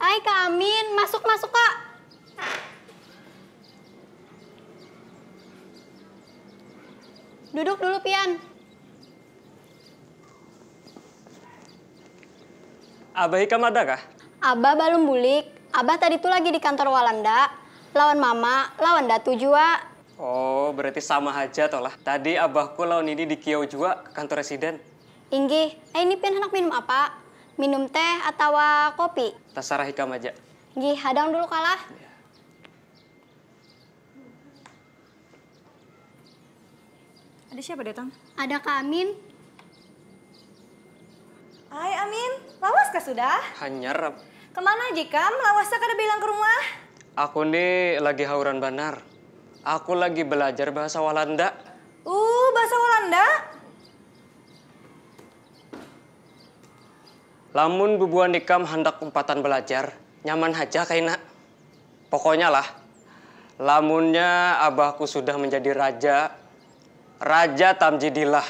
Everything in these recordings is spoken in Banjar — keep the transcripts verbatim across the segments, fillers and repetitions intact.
Hai Kak Amin, masuk masuk Kak. Duduk dulu pian. Abah ikam ada kah? Abah balum bulik. Abah tadi tu lagi di kantor Walanda. Lawan mama, lawan datu jua. Oh, berarti sama haja toh lah. Tadi abahku lawan ini di kiau jua ke kantor residen. Inggih, eh ini pian handak minum apa? Minum teh atawa kopi? Tasarah ikam aja. Nggih, hadang dulu kalah. Ada siapa datang? Ada Kak Amin. Hai Amin, lawas kah sudah? Hanyar. Kemana aja ikam? Lawasnya kada bilang ke rumah? Aku ni lagi hauran banar. Aku lagi belajar bahasa Walanda. Uh, bahasa Walanda? Lamun bubuhan ikam handak umpatan balajar, nyaman haja kaina. Pokoknya lah, lamunnya abahku sudah manjadi raja, raja tamjidillah,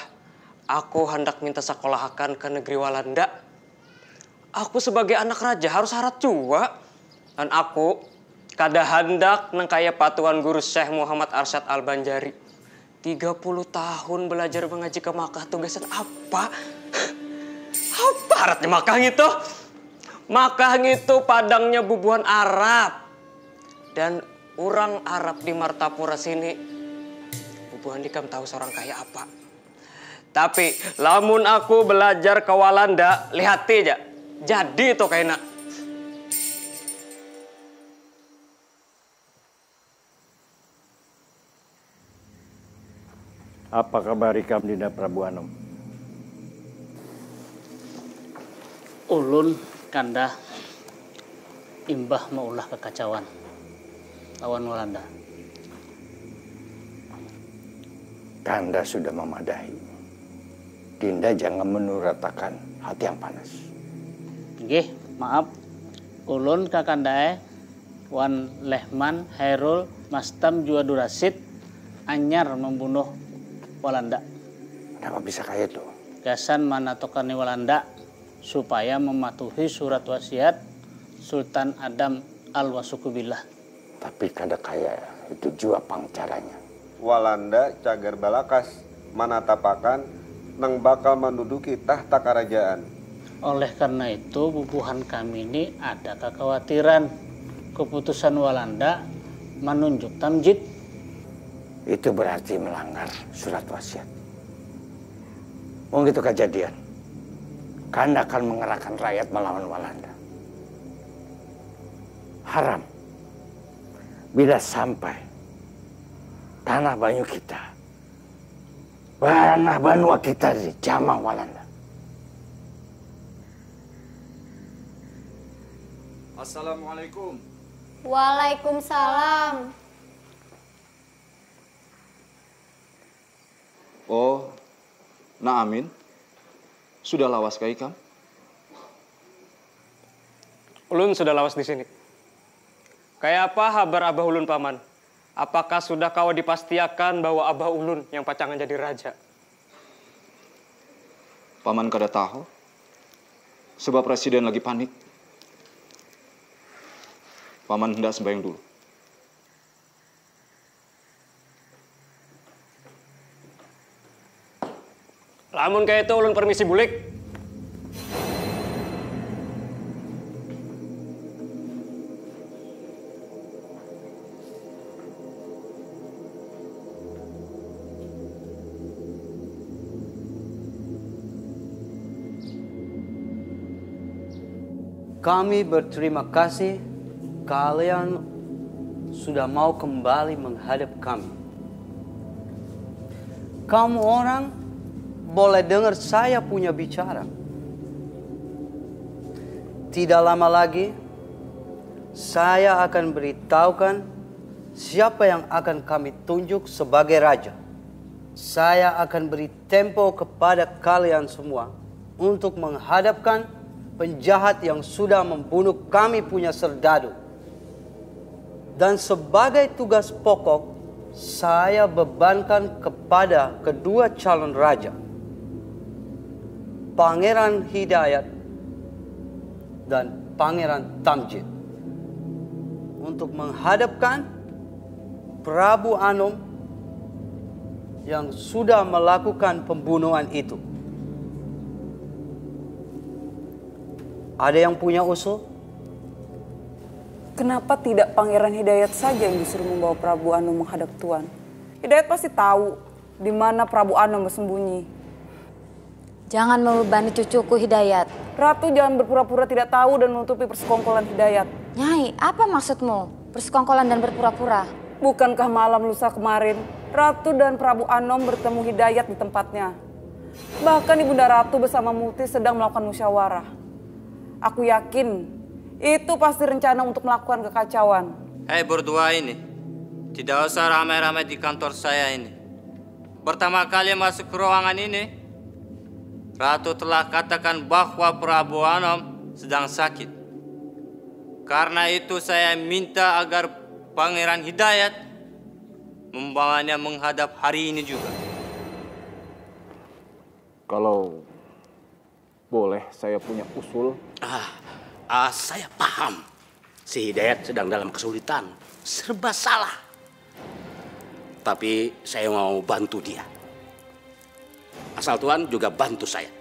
aku handak minta sakolahakan ka negeri Walanda. Aku sabagai anak raja harus harat jua. Lan aku kada handak nang kaya patuan guru Syekh Muhammad Arsyad Al-Banjari. Tiga puluh tahun balajar mangaji ka Makkah tu gasan apa? Apa haratnya Makkah ngitu? Makkah ngitu padangnya bubuhan Arab. Dan urang Arab di Martapura sini, bubuhan ikam tahu sorang kaya apa. Tapi lamun aku balajar ka Walanda, lihati ja, jadi tu kaina. Apa kabar ikam Dinda Prabu Anom? Ulun kanda imbah maulah kakacauan lawan Walanda. Kanda sudah mamadahi. Dinda jangan menuratakan hati yang panas. Nggih, maaf. Ulun kakanda e wan Lehman, Hairul, Mastam jua Durasid anyar mambunuh Walanda. Napa bisa kaya itu? Gasan manatokani Walanda supaya mamatuhi surat wasiat Sultan Adam Al-Wasukubillah. Tapi kada kaya itu jua pang caranya. Walanda cagar balakas manatapakan nang bakal manduduki tahta karajaan. Oleh karna itu, bubuhan kami ni ada kakawatiran keputusan Walanda manunjuk Tamjid. Itu berarti melanggar surat wasiat. Mun itu kajadian, kanda akan mengerahkan rakyat melawan Walanda. Haram bila sampai tanah banyu kita, tanah banua kita dijamah Walanda. Assalamualaikum. Waalaikumsalam. Oh, Nak Amin, sudah lawas kah ikam? Ulun sudah lawas di sini. Kaya apa habar abah ulun, Paman? Apakah sudah kawa dipastiakan bahwa abah ulun yang pacangan jadi raja? Paman kada tahu, sebab Residen lagi panik. Paman hendak sembahyang dulu. Lamun kaya itu ulun permisi bulik. Kami berterima kasih kalian sudah mau kembali menghadap kami. Kamu orang boleh dengar saya punya bicara. Tidak lama lagi, saya akan beritahukan siapa yang akan kami tunjuk sebagai raja. Saya akan beri tempo kepada kalian semua untuk menghadapkan penjahat yang sudah membunuh kami punya serdadu. Dan sebagai tugas pokok, saya bebankan kepada kedua calon raja, Pangeran Hidayat dan Pangeran Tamjid untuk menghadapkan Prabu Anom yang sudah melakukan pembunuhan itu. Ada yang punya usul? Kenapa tidak Pangeran Hidayat saja yang disuruh membawa Prabu Anom menghadap Tuan? Hidayat pasti tahu di mana Prabu Anom bersembunyi. Jangan membebani cucuku, Hidayat. Ratu jangan berpura-pura tidak tahu dan menutupi persekongkolan Hidayat. Nyai, apa maksudmu? Persekongkolan dan berpura-pura? Bukankah malam lusa kemarin, Ratu dan Prabu Anom bertemu Hidayat di tempatnya? Bahkan Ibunda Ratu bersama Muti sedang melakukan musyawarah. Aku yakin, itu pasti rencana untuk melakukan kekacauan. Hei berdua ini, tidak usah ramai-ramai di kantor saya ini. Pertama kali masuk ke ruangan ini, Ratu telah katakan bahwa Prabu Anom sedang sakit. Karena itu saya minta agar Pangeran Hidayat membawanya menghadap hari ini juga. Kalau boleh saya punya usul? Ah, ah, saya paham. Si Hidayat sedang dalam kesulitan, serba salah. Tapi saya mau bantu dia. Asal Tuan juga bantu saya.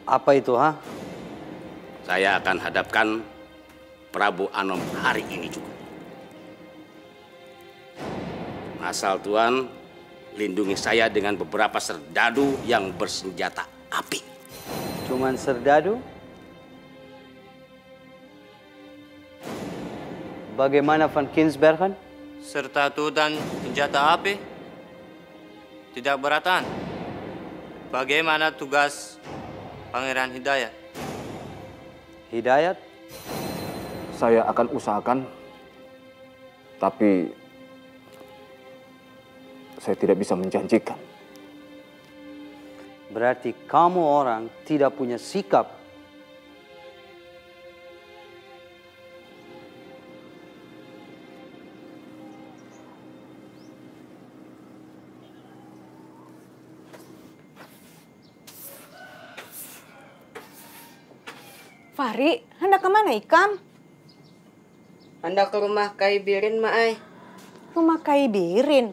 Apa itu, ha? Saya akan hadapkan Prabu Anom hari ini juga. Asal Tuan lindungi saya dengan beberapa serdadu yang bersenjata api. Cuman serdadu? Bagaimana Van Kinsbergen? Serta tu dan senjata api? Tidak beratan. Bagaimana tugas Pangeran Hidayat? Hidayat? Saya akan usahakan, tapi saya tidak bisa menjanjikan. Berarti kamu orang tidak punya sikap. Fahri, hendak kemana ikam? Handak ke rumah Kai Birin, Mak ai. Rumah Kai Birin?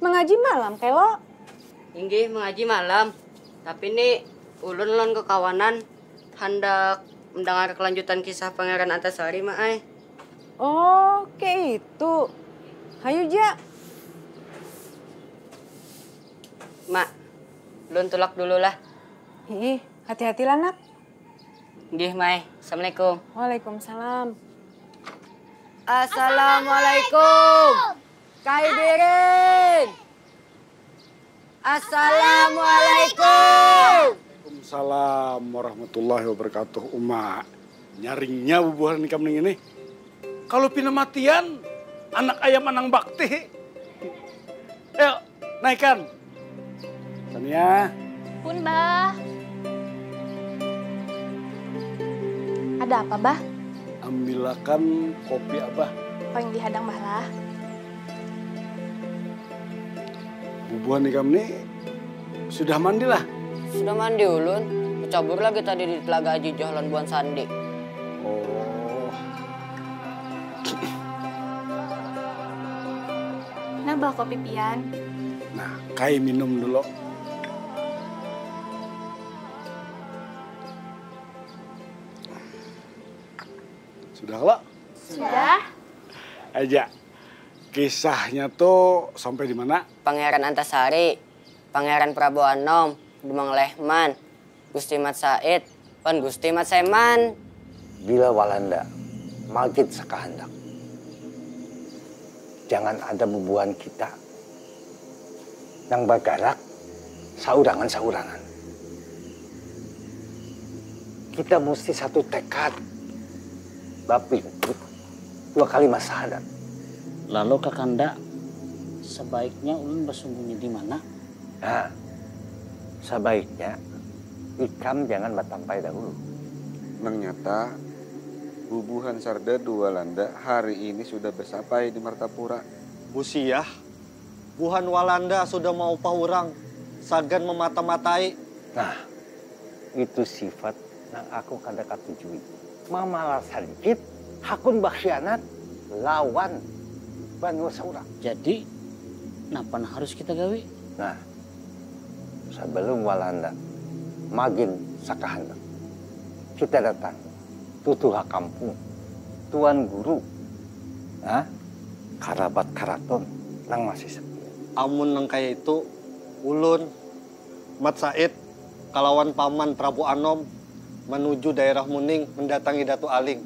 Mengaji malam, Kai lo? Inggih, mengaji malam. Tapi ni, ulun lawan kekawanan handak mendengar kelanjutan kisah Pangeran Antasari, Mak ai. Oh, kayak itu. Hayu, Ja. Mak, ulun tulak dulu lah. Ih, hati-hatilah, Nak. Nggih, Mai. Assalamualaikum. Waalaikumsalam. Assalamualaikum. Kai Birin. Assalamualaikum. Waalaikumsalam warahmatullahi wabarakatuh. Uma, nyaringnya bubuhan ikam ning ini. Kalau pina matian, anak ayam anang bakti. Ayo, naikan. Sania. Pun, Bah. Ada apa, Bah? Ambilakan kopi Abah. Paling dihadang, Bah lah. Bubuhan ikam ni sudah mandi lah? Sudah mandi ulun. Bercabur lagi tadi di Telaga Aji Johlan buan Sandi. Oh. Nah, Bah, kopi pian. Nah, kai minum dulu. Sudah lo? Sudah. Aja. Kisahnya tuh sampai di mana? Pangeran Antasari, Pangeran Prabu Anom, Demang Lehman, Gusti Mat Said, wan Gusti Mat Seman. Bila Walanda magit sakahandak, jangan ada bubuhan kita nang bagarak saurangan-saurangan. Kita musti satu tekad, bapingkut dua kali masahadat. Lalu Kakanda, sebaiknya ulun bersembunyi di mana? Nah, sebaiknya ikam jangan batampai dahulu. Nang nyata, bubuhan sardadu Walanda hari ini sudah basapai di Martapura. Busiah, buhan Walanda sudah maupah urang, sagan mamata-matai. Nah, itu sifat Nang aku kada katujui, mamala sadikit hakun bakhianat lawan banua saurang. Jadi, napa nang harus kita gawi? Nah, sabalum Walanda magin sakahandak, kita datangi tutuha kampung, tuan guru, nah, karabat karaton nang masih sepi. Amun nang kaya itu, ulun, Mat Said, kalawan Paman Prabu Anom manuju daerah Muning mendatangi Datu Aling.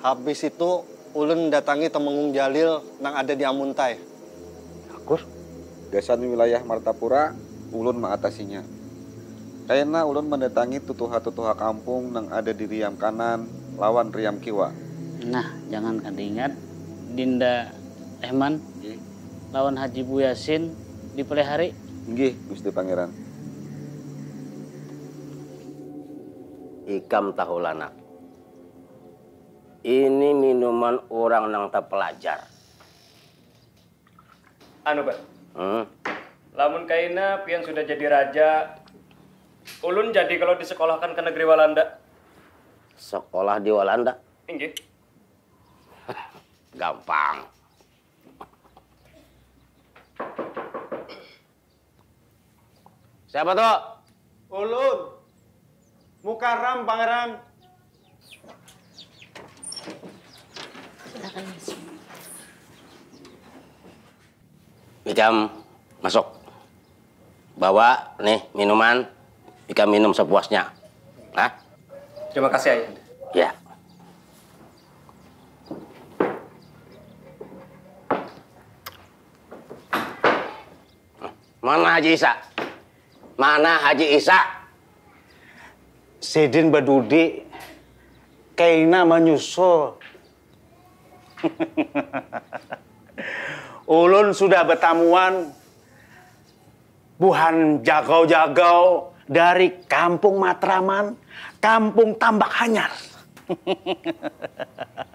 Habis itu, ulun mendatangi Temenggung Jalil nang ada di Amuntai. Bagus. Gasan wilayah Martapura, ulun maatasinya. Kaina ulun mendatangi tutuha-tutuha kampung nang ada di riam kanan lawan riam kiwa. Nah, jangan kada ingat, Dinda Ehman. Lawan Haji Buyasin dipelihari. Inggih, Gusti Pangeran. Ikam tahu lanak. Ini minuman urang nang tapelajar. Anu, Bah. Hmm. Lamun kaina pian sudah jadi raja, ulun jadi kalau disekolahkan ke negeri Walanda. Sekolah di Walanda? Inggih. Gampang. Siapa tuh? Ulun. Mukaram, Pangeran. Ikam masuk. Bawa nih minuman, ikam minum sepuasnya. Nah. Terima kasih, Ayah. Ya. Mana Haji Isa? Mana Haji Isa? Sidin badudi, kaina manyusul. Ulun sudah batamuan buhan jagau-jagau dari Kampung Matraman, Kampung Tambak Hanyar.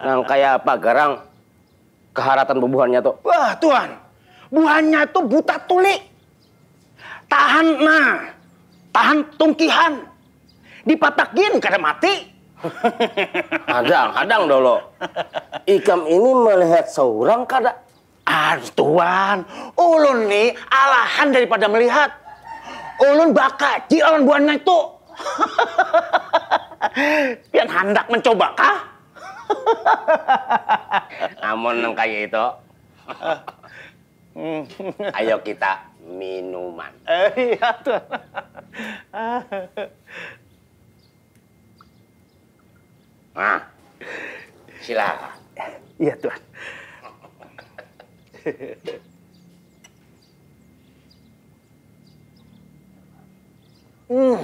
Nang kaya apa garang? Kaharatan bubuhannya tu. Wah tuan, buhannya tu buta tuli. Tahan nah, tahan tungkihan. Dipatak gin kada mati. Hadang, hadang dolo. Ikam ini melihat seorang kada? Aduh tuan, ulun ni alahan daripada melihat. Ulun bakaji lawan buhannya itu. Pian handak mencoba kah? Amun nang kaya itu, ayo kita minuman. Eh, iya tuh. Nah, silakan. Iya tuh. Hmm.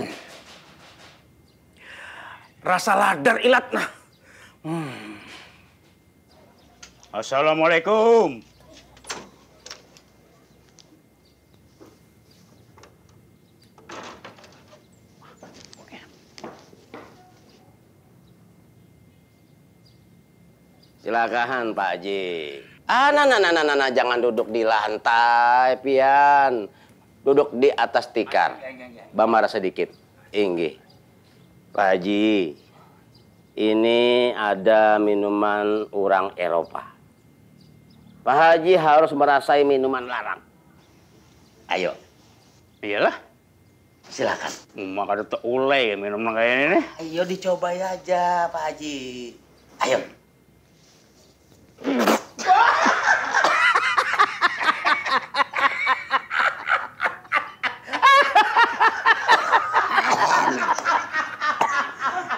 Rasa ladar ilat nah. Hmm. Assalamualaikum. Silakahan Pak Haji. Ah, nah, nah, nah, nah, nah, nah, jangan duduk di lantai, pian. Duduk di atas tikar. Bamara sedikit. Inggih. Pak Haji, ini ada minuman urang Eropa. Pak Haji harus merasai minuman larang. Ayo. Iyalah. Silakan. Uma kada tak ulai minum nang kaya ini nih. Ayo dicobai aja Pak Haji. Ayo.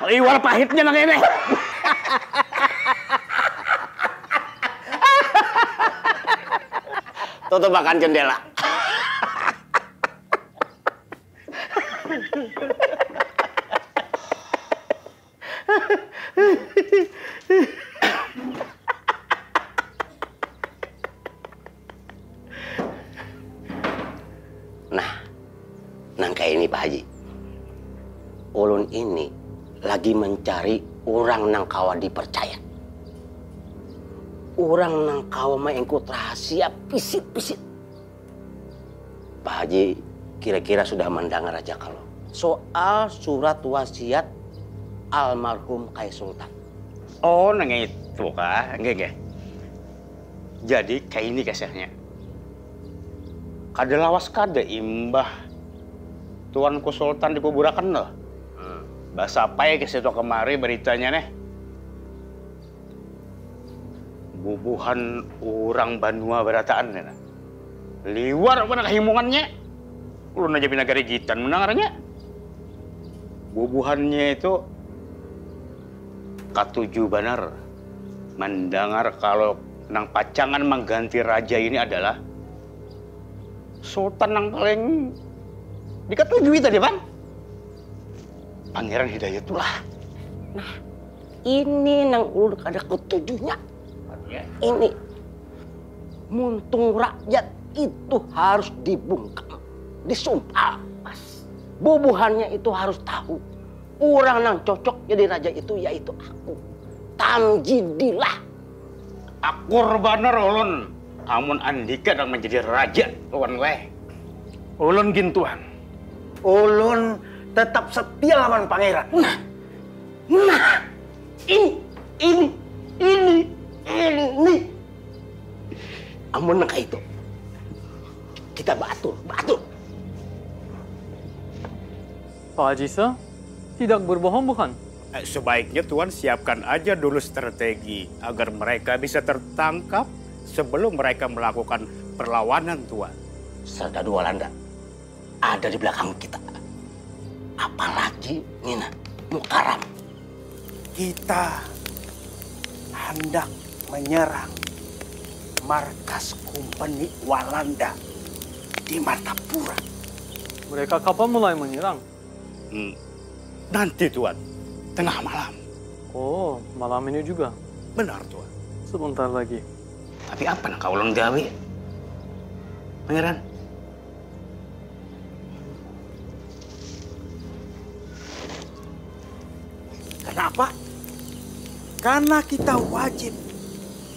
Liwar pahitnya nang ini. Tutupakan jendela. Nah, nang kaya ini Pak Haji. Ulun ini lagi mencari urang nang kawa dipercaya. Urang nang kawa maengkut rahasia pisit-pisit. Pak Haji kira-kira sudah mandangar aja kalo soal surat wasiat almarhum Kai Sultan. Oh, nang itu kah? Nggih, nggih. Jadi, kayak ini kisahnya. Kada lawas kada imbah Tuanku Sultan dikuburakan loh. Hmm. Basapai ke situ kemari beritanya nih. Bubuhan orang banua berataan nih. Liwar mana kehimungannya. Ulun aja pinagarigitan mendengarnya. Bubuhannya itu katuju banar mendengar kalau nang pacangan mengganti raja ini adalah Sultan nang paling diketujui tadi, Bang. Pangeran Hidayatullah. Nah, ini nang ulun kada ketujunya. Ini muntung rakyat itu harus dibungkam, disumpal. Bubuhannya itu harus tahu. Orang nang cocok jadi raja itu yaitu aku. Tamjidillah. Akur banar ulun amun andika nang menjadi raja lawan weh. Ulun gin Tuhan. Ulun tetap setia lawan pangeran. Nah, nah, ini, ini, ini, ini. Amun nang itu, kita baatur, baatur. Pak Ajisa, tidak berbohong bukan? Eh, sebaiknya Tuan siapkan aja dulu strategi agar mereka bisa tertangkap sebelum mereka melakukan perlawanan Tuan. Serdadu Walanda ada di belakang kita. Apalagi Nina Mukaram. Kita hendak menyerang markas kompeni Walanda di Martapura. Mereka kapan mulai menyerang? Hmm. Nanti Tuan, tengah malam. Oh, malam ini juga? Benar Tuan. Sebentar lagi. Tapi apa nak kau gawe? Pangeran? Kenapa? Karena kita wajib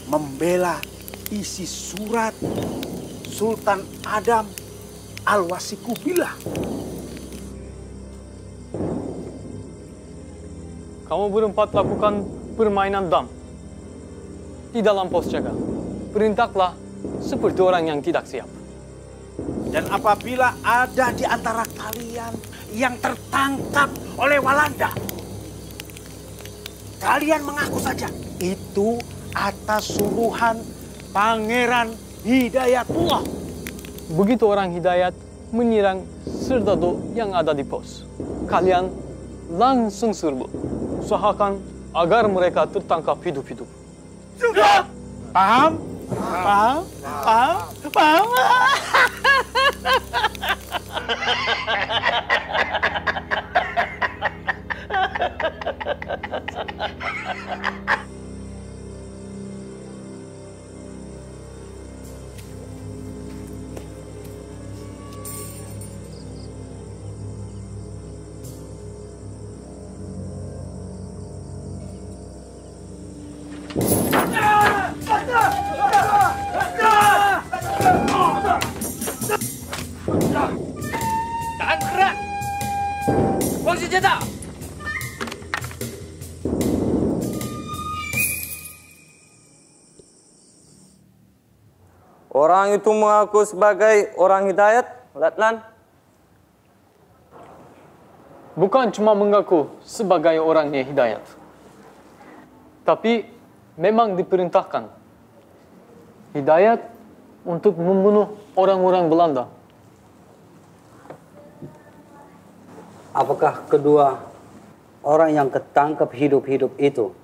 membela isi surat Sultan Adam Al-Wasikubillah. Kamu berempat lakukan permainan dam di dalam pos jaga. Perintahlah seperti orang yang tidak siap. Dan apabila ada di antara kalian yang tertangkap oleh Walanda, kalian mengaku saja itu atas suruhan Pangeran Hidayatullah. Begitu orang Hidayat menyerang serdadu yang ada di pos, kalian langsung serbu. Usahakan agar mereka tertangkap hidup-hidup. Paham? Paham? Paham? Paham? Orang itu mengaku sebagai orang hidayat, Latlan. Bukan cuma mengaku sebagai orangnya Hidayat, tapi memang diperintahkan Hidayat untuk membunuh orang-orang Belanda. Apakah kedua orang yang ketangkap hidup-hidup itu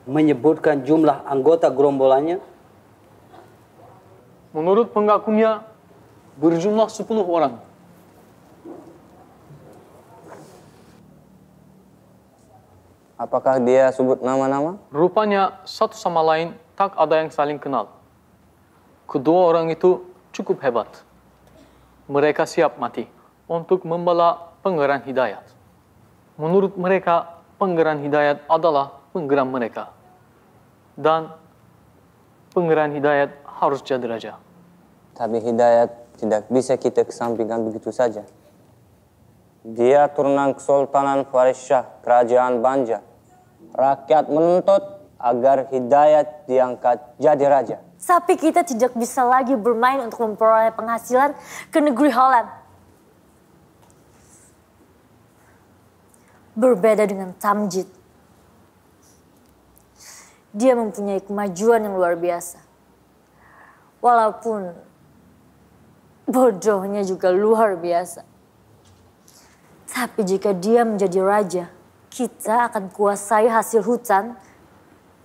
menyebutkan jumlah anggota gerombolannya? Menurut pengakunya, berjumlah sepuluh orang. Apakah dia sebut nama-nama? Rupanya satu sama lain tak ada yang saling kenal. Kedua orang itu cukup hebat. Mereka siap mati untuk membela Pangeran Hidayat. Menurut mereka, Pangeran Hidayat adalah penggeram mereka. Dan Pangeran Hidayat harus jadi raja. Tapi Hidayat tidak bisa kita kesampingkan begitu saja. Dia turunan Kesultanan Farsyah, Kerajaan Banjar. Rakyat menuntut agar Hidayat diangkat jadi raja. Tapi kita tidak bisa lagi bermain untuk memperoleh penghasilan ke negeri Holland. Berbeda dengan Tamjid. Dia mempunyai kemajuan yang luar biasa. Walaupun bodohnya juga luar biasa. Tapi jika dia menjadi raja, kita akan kuasai hasil hutan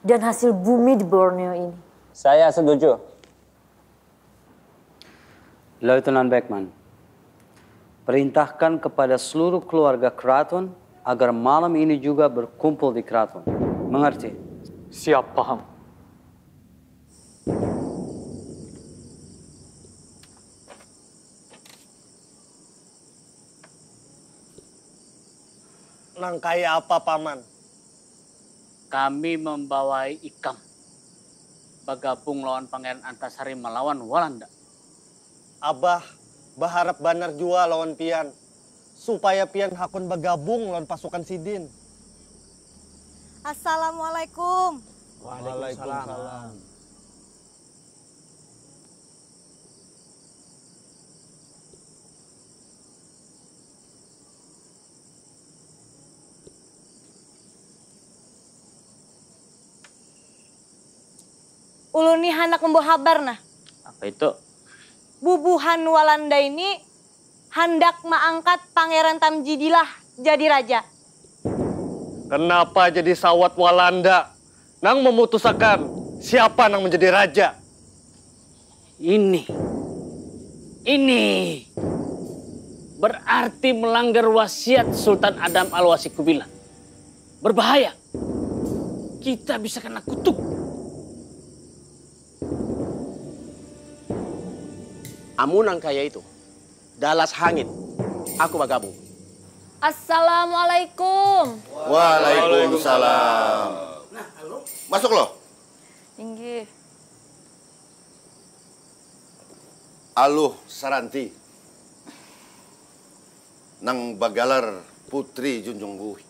dan hasil bumi di Borneo ini. Saya setuju. Lieutenant Beckman, perintahkan kepada seluruh keluarga keraton agar malam ini juga berkumpul di keraton. Mengerti? Siap, paham. Nang kaya apa, Paman? Kami membawai ikam bagabung lawan Pangeran Antasari melawan Walanda. Abah baharap banar jua lawan pian, supaya pian hakun bagabung lawan pasukan sidin. Assalamualaikum. Waalaikumsalam. Ulun ni handak membawa habar nah. Apa itu? Bubuhan Walanda ini handak maangkat Pangeran Tamjidillah jadi raja. Kenapa jadi sawat Walanda nang memutusakan siapa nang menjadi raja? Ini, ini berarti melanggar wasiat Sultan Adam Al-Wasi Kubilah. Berbahaya. Kita bisa kena kutuk. Amun nang kaya itu, dalas hangit. Aku bagabung. Assalamualaikum. Waalaikumsalam. Masuk loh. Inggih. Aluh Saranti nang bagalar Putri Junjung Buih.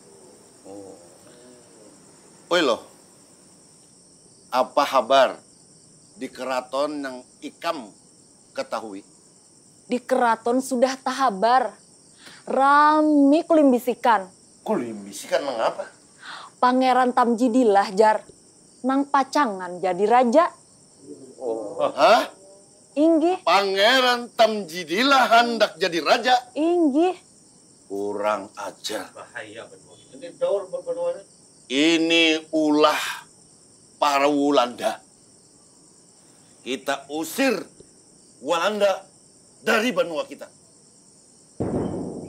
Oi loh, apa habar di keraton nang ikam ketahui? Di keraton sudah tahabar. Rami kulimbisikan. Kulimbisikan mengapa? Pangeran Tamjidillah, jar. Nang pacangan jadi raja. Hah? Inggih. Pangeran Tamjidillah handak jadi raja? Inggih. Kurang ajar. Bahaya benua. Ini daur benua ini. Ini ulah para Walanda. Kita usir Walanda dari benua kita.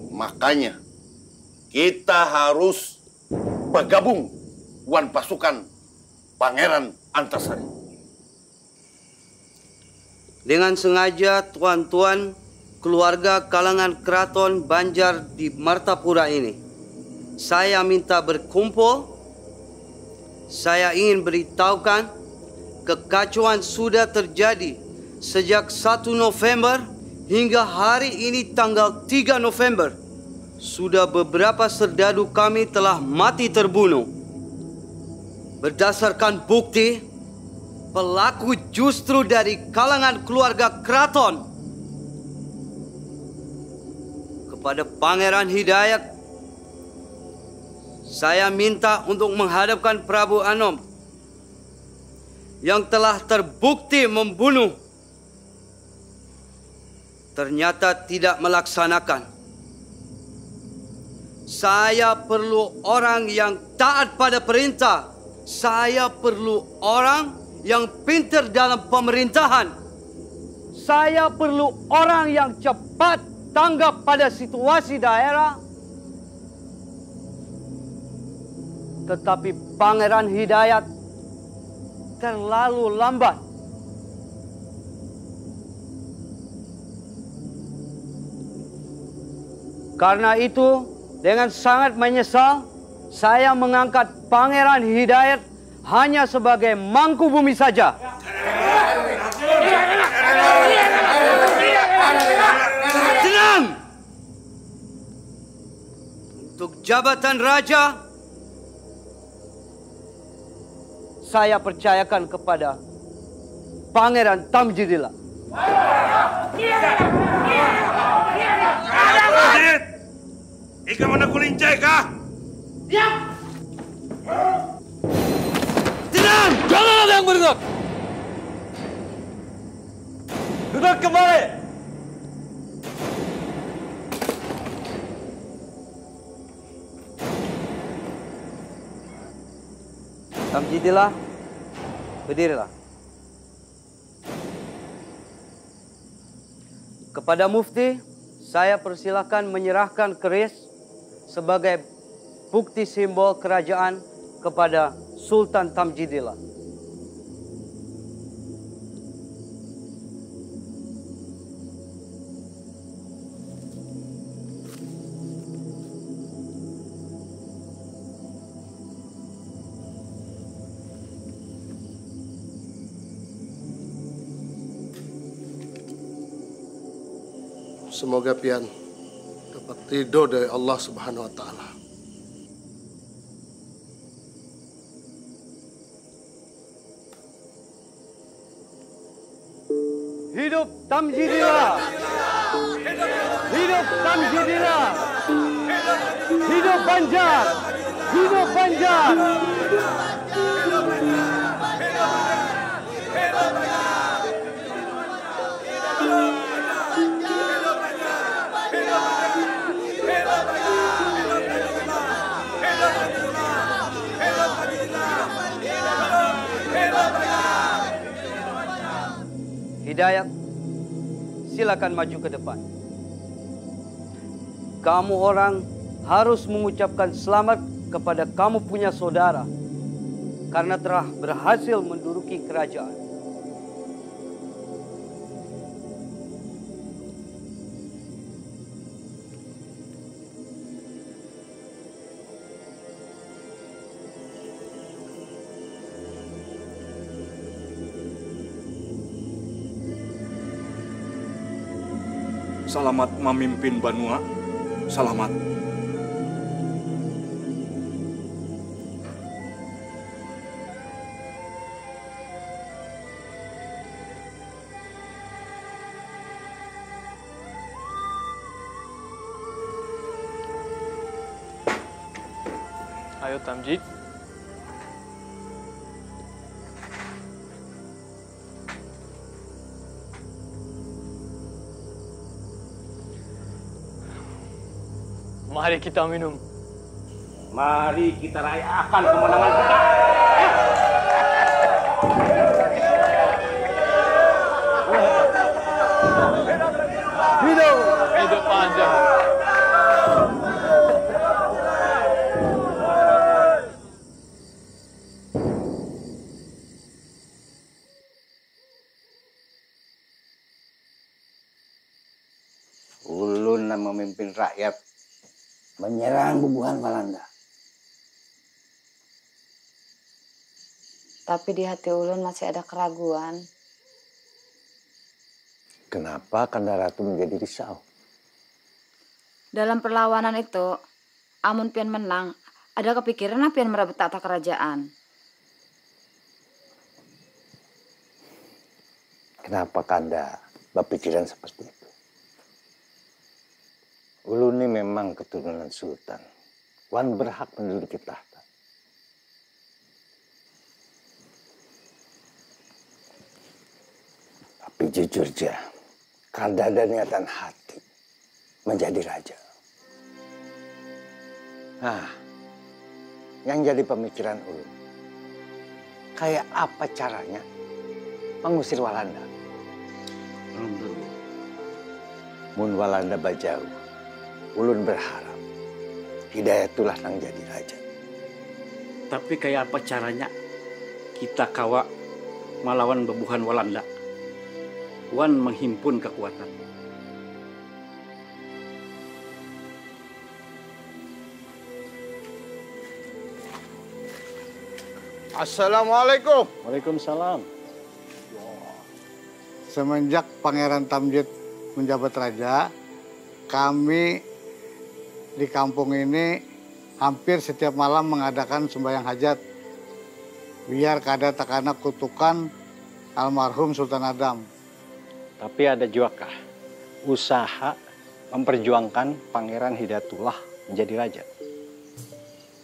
Makanya kita harus bergabung wan pasukan Pangeran Antasari. Dengan sengaja tuan-tuan keluarga kalangan keraton Banjar di Martapura ini, saya minta berkumpul. Saya ingin beritahukan, kekacauan sudah terjadi sejak satu November hingga hari ini tanggal tiga November. Sudah beberapa serdadu kami telah mati terbunuh. Berdasarkan bukti, pelaku justru dari kalangan keluarga keraton. Kepada Pangeran Hidayat, saya minta untuk menghadapkan Prabu Anom yang telah terbukti membunuh, ternyata tidak melaksanakan. Saya perlu orang yang taat pada perintah. Saya perlu orang yang pintar dalam pemerintahan. Saya perlu orang yang cepat tanggap pada situasi daerah. Tetapi Pangeran Hidayat terlalu lambat. Karena itu, dengan sangat menyesal, saya mengangkat Pangeran Hidayat hanya sebagai mangku bumi saja. Tenang! Untuk jabatan raja, saya percayakan kepada Pangeran Tamjidillah. Ikam anak kulincai kah? Tenang, jangan ada yang bergerak. Duduk kembali. Tamjidillah, berdirilah. Kepada Mufti, saya persilakan menyerahkan keris sebagai bukti simbol kerajaan kepada Sultan Tamjidillah. Semoga pian dapat ridho dari Allah Subhanahu wa Ta'ala. Hidup Tamjidillah. Hidup Tamjidillah. Hidup Banjar. Hidup Banjar. Hidayat, silakan maju ke depan. Kamu orang harus mengucapkan selamat kepada kamu punya saudara karena telah berhasil menduduki kerajaan. Salamat mamimpin banua, salamat. Ayo Tamjid. Mari kita minum. Mari kita rayakan kemenangan kita. Hidup. Hidup panjang. Ulun nang mamimpin rakyat manyarang bubuhan Walanda. Tapi di hati ulun masih ada keraguan. Kenapa Kanda Ratu menjadi risau? Dalam perlawanan itu, amun pian menang, ada kepikiran lah pian merabut takhta kerajaan. Kenapa Kanda berpikiran seperti itu? Ulun ni memang keturunan sultan. Wan berhak menduduki tahta. Tapi jujur ja, kada ada niatan hati menjadi raja. Nah, yang jadi pemikiran ulun, kayak apa caranya mengusir Walanda? Mun Walanda bajauh, ulun berharap Hidayatullah nang jadi raja. Tapi kaya apa caranya kita kawa malawan babuhan Walanda wan manghimpun kakuatan. Assalamualaikum. Waalaikumsalam. Semenjak Pangeran Tamjid menjabat raja, kami di kampung ini hampir setiap malam mengadakan sembahyang hajat, biar kada takana kutukan almarhum Sultan Adam. Tapi ada juakah usaha memperjuangkan Pangeran Hidayatullah menjadi raja?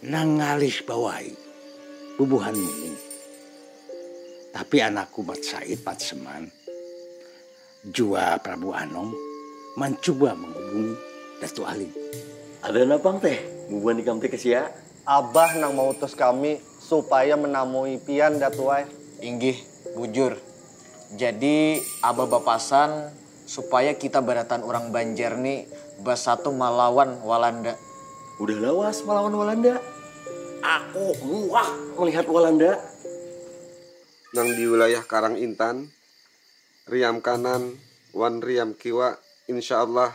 Nang ngalih bawai bubuhan mungin. Tapi anakku Mat Said, Mat Seman, jua Prabu Anom mancuba manghubungi Datu Alim. Ada napang teh, bubuhan ikam teh kesia? Abah nang mautus kami supaya menamui pian Datu ai. Inggih, bujur. Jadi Abah bapasan supaya kita barataan urang Banjar ni basatu malawan Walanda. Udah lawas malawan Walanda. Aku muak melihat Walanda. Nang di wilayah Karang Intan, riam kanan wan riam kiwa, insya Allah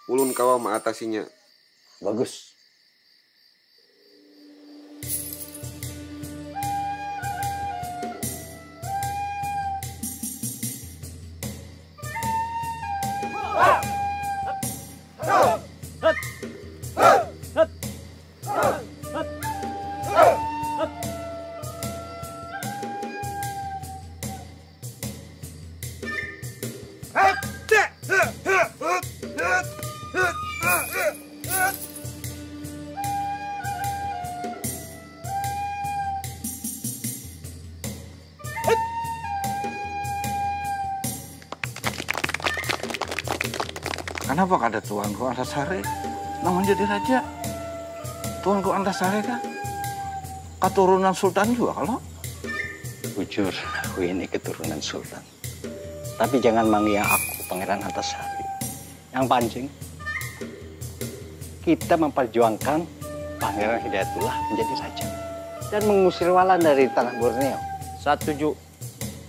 ulun kawa maatasinya. Bagus. Kanapa kada tuanku Antasari nang manjadi raja? Tuanku Antasari kan katurunan sultan jua kalo? Bujur, aku ini keturunan sultan. Tapi jangan mangiang aku Pangeran Antasari. Yang pancing, kita memperjuangkan Pangeran Hidayatullah menjadi raja dan mengusir Walan dari tanah Borneo. Satuju,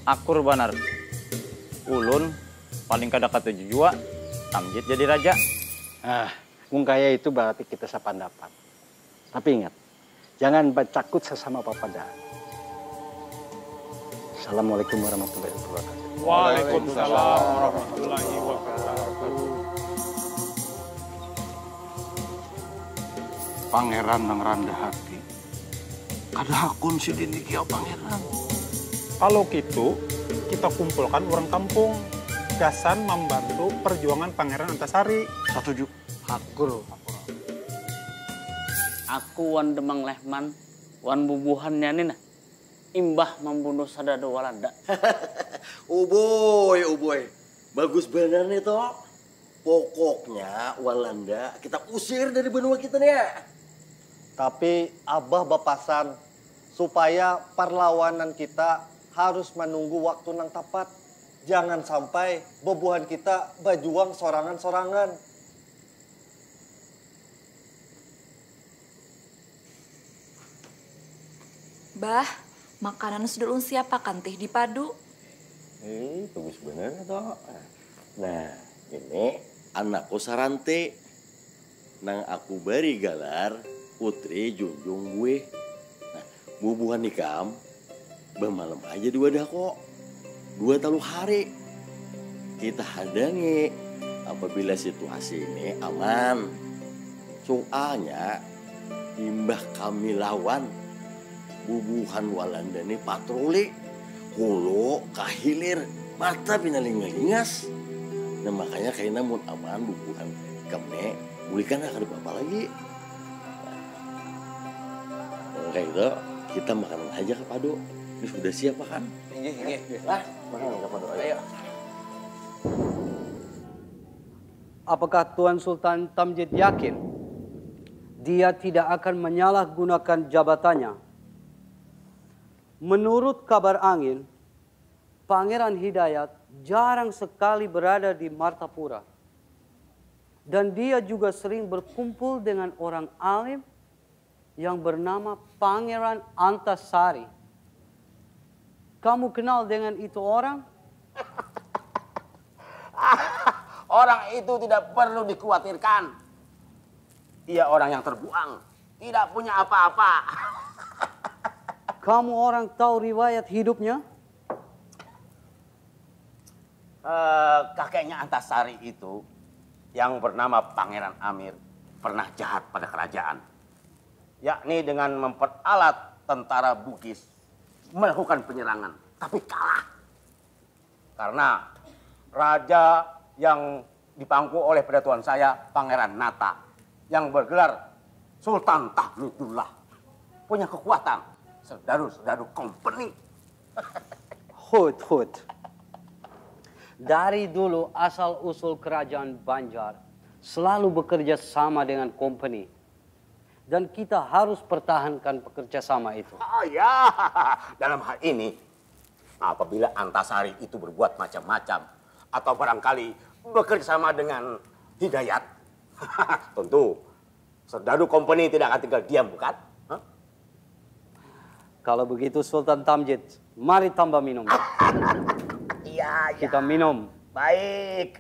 akur banar. Ulun paling kada katuju jua Tamjid jadi raja. Ah, mun kaya itu berarti kita sapandapat. Tapi ingat, jangan bacakut sasama papada. Assalamualaikum warahmatullahi wabarakatuh. Waalaikumsalam warahmatullahi wabarakatuh. Pangeran nang randah hati. Kada hakun sidin dikiau pangeran. Kalau kitu, kita kumpulkan urang kampung gasan mambantu perjuangan Pangeran Antasari. Satuju. Hakur. Aku wan Demang Lehman wan bubuhannya ni nah imbah mambunuh sadada Walanda. Uboi, uboi. Bagus banar ni to. Pokoknya Walanda kita usir dari banua kita nih. Tapi Abah bapasan supaya parlawanan kita harus manunggu waktu nang tapat. Jangan sampai bebuhan kita bajuang sorangan-sorangan. Bah, makanan sudah ulun siapakan tih di padu. Hei, bagus banar to. Nah, ini anakku Saranti nang aku bari galar Putri Junjung Buih. Nah, bubuhan ikam bamalam aja di wadah ko. Dua talu hari kita hadangi apabila situasi ini aman. Soalnya imbah kami lawan bubuhan Walanda ni patroli hulu ka hilir mata pina lingas-lingas. Nah makanya kaina mun aman bubuhan kami bulikan kada apa-apa lagi. Nah, kayak itu kita makanan aja ke padu. Ini sudah siap makan. Inggih, inggih. Lah, makan ke padu ayo. Apakah Tuan Sultan Tamjid yakin dia tidak akan menyalahgunakan jabatannya? Menurut kabar angin, Pangeran Hidayat jarang sekali berada di Martapura. Dan dia juga sering berkumpul dengan orang alim yang bernama Pangeran Antasari. Kamu kenal dengan itu orang? Orang itu tidak perlu dikhawatirkan. Ia orang yang terbuang, tidak punya apa-apa. Kamu orang tahu riwayat hidupnya? Uh, kakeknya Antasari itu yang bernama Pangeran Amir pernah jahat pada kerajaan. yakni dengan memperalat tentara Bugis melakukan penyerangan, tapi kalah. Karena raja yang dipangku oleh pendatuan saya, Pangeran Nata, yang bergelar Sultan Tahmidullah, punya kekuatan serdadu-serdadu company. Hut, hut. Dari dulu asal-usul kerajaan Banjar selalu bekerja sama dengan company. Dan kita harus pertahankan pekerja sama itu. Oh ya, dalam hal ini, apabila Antasari itu berbuat macam-macam, atau barangkali bekerja sama dengan Hidayat, tentu serdadu company tidak akan tinggal diam, bukan? Hah? Kalau begitu Sultan Tamjid, mari tambah minum. Iya, iya. Kita minum. Baik.